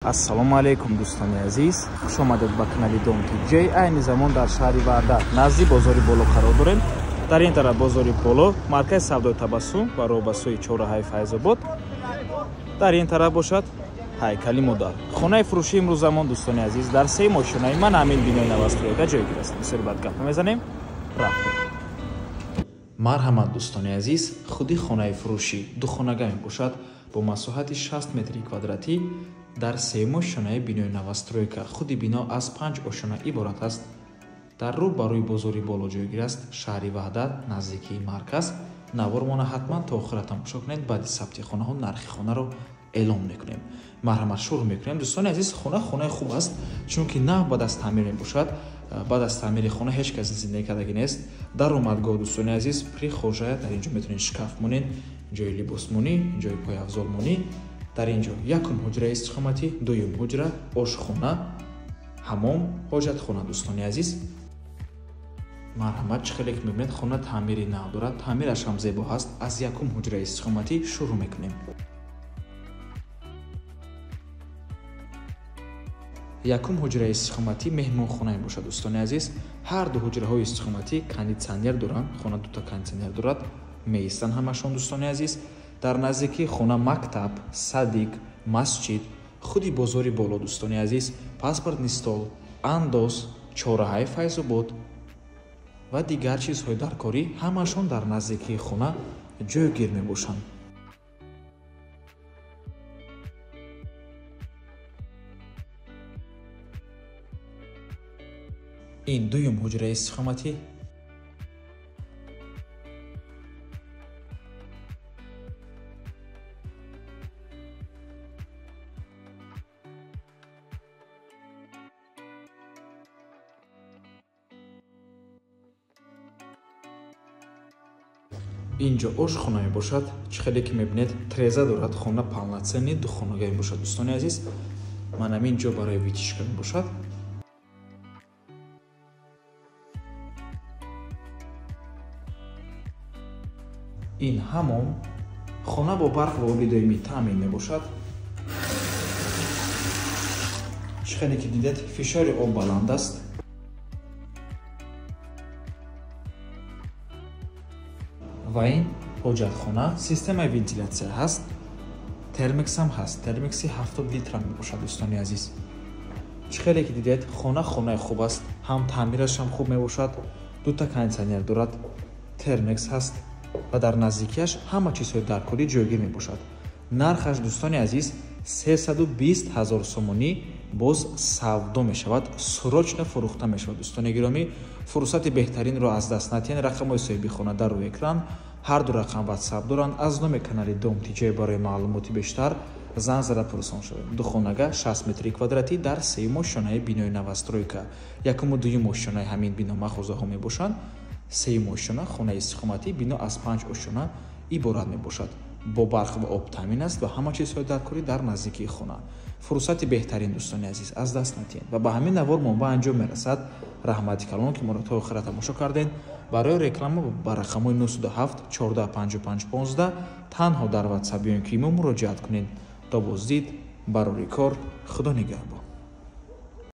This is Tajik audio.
Ассалому алайкум, дӯстони азиз, хуш омадед ба канали Дом Тиҷей. Айни замон дар шаҳри Ваҳдат назди бозори Боло қарор дорем. Дар ин тараф бозори Боло, маркази савдои Табассум ва роҳ ба сӯи чорраҳаи Файзобод. Дар ин тараф бошад ҳайкали модар. Хонаи фурӯшии имрӯзамон, дӯстони азиз, дар се мошинаи ман ҳамин бинои новостройка ҷойгир аст. Бисёр бад гап мезанем, рафтем. Марҳамат, дӯстони азиз, худи хонаи фурӯшӣ духонага мебошад бо масоҳати 60 метри квадратӣ дар се ошёнаи бинои новостройка. Худи бино аз 5 ошёна иборат аст. Дар рӯ ба рӯи бозори Боло ҷойгир аст, шаҳри Ваҳдат, наздикии марказ. Навормона ҳатман то охира тамошо кунед. Баъди сабти хонаҳо нархи хонаро эълон мекунем. Марҳамат, шурӯъ мекунем. Дӯстони азиз, хона хонаи хуб аст, чунки нав баъд аз таъмир мебошад. Баъд аз таъмири хона ҳеҷ кас зиндагӣ кардагӣ нест. Даромадгоҳ, дӯстони азиз, прихожая, дар инҷо метавонед шкаф монед, ҷои либосмонӣ, ҷои пойафзолмонӣ. Дар инҷо якум ҳуҷраи истиқоматӣ, дуюм ҳуҷра, ошхона, ҳамом, ҳоҷатхона. Дӯстони азиз, марҳамат, чӣ хеле ки мебинед, хона таъмири нав дорад, таъмираш ҳам зебо ҳаст. Аз якум ҳуҷраи истиқоматӣ шурӯъ мекунем. Якум ҳуҷраи истиқоматӣ меҳмонхона мебошад, дӯстони азиз. Ҳар ду ҳуҷраҳои истиқоматӣ кондитсионер доранд, хона дута кондитсионер дорад, меистанд ҳамашон, дӯстони азиз. Дар наздикии хона мактаб, садик, масҷид, худи бозори Боло, дӯстони азиз, паспортный стол, андоз, чорраҳаи Файзобод ва дигар чизҳои даркорӣ ҳамашон дар наздикии хона ҷойгир мебошанд. Ин дуюм ҳуҷраи истиқоматӣ. Инҷо ошхона мебошад. Чӣ хеле ки мебинед, треза дорад, хона полноценный духонага мебошад, дӯстони азиз. Ман ҳамин ҷо барои вытяжка мебошад. Ин ҳамом, хона бо барқ ва оби доимӣ таъмин мебошад. Чӣ хеле ки дидед, фишори об баланд аст. Ва ин ҳоҷатхона, системаи вентилятсия ҳаст, термекс ҳам ҳаст, термекси 70 литра мебошад, дӯстони азиз. Чӣ хеле ки дидед, хона хонаи хуб аст, ҳам таъмираш ҳам хуб мебошад, дута кондитсионер дорад, термекс ҳаст ва дар наздикиаш ҳама чизҳои даркорӣ ҷойгир мебошад. Нархаш, дӯстони азиз, 320 000 сомонӣ боз савдо мешавад, срочно фурӯхта мешавад. Дӯстони гиромӣ, фурсати беҳтаринро аз даст натиҳед. Рақамҳои соҳиби хона дар рӯи экран, ҳар ду рақам ватсап доранд. Аз номи канали Дом Тиҷей барои маълумоти бештар занг зада пурсон шавед. Духонага 60 метри квадратӣ дар сеюм ошёнаи бинои новостройка. Якуму дуюм ошёнаи ҳамин бино мағозаҳо мебошанд. Сеюм ошёна хонаи истиқоматӣ, бино аз 5 ошёна иборат мебошад. Бо барқ ва об таъмин аст ва ҳама чизҳои даркорӣ дар наздикии хона. Фурсати беҳтарин, дӯстони азиз, аз даст натиҳед. Ва ба ҳамин навор мо ба анҷом мерасад. Раҳмати калон, ки моро то охира тамошо кардед. Барои реклама ба рақамҳои 907 14 55 15 танҳо дар WhatsApp ё ки имо муроҷиат кунед. То боздид, барори кор, Худо нигаҳбон.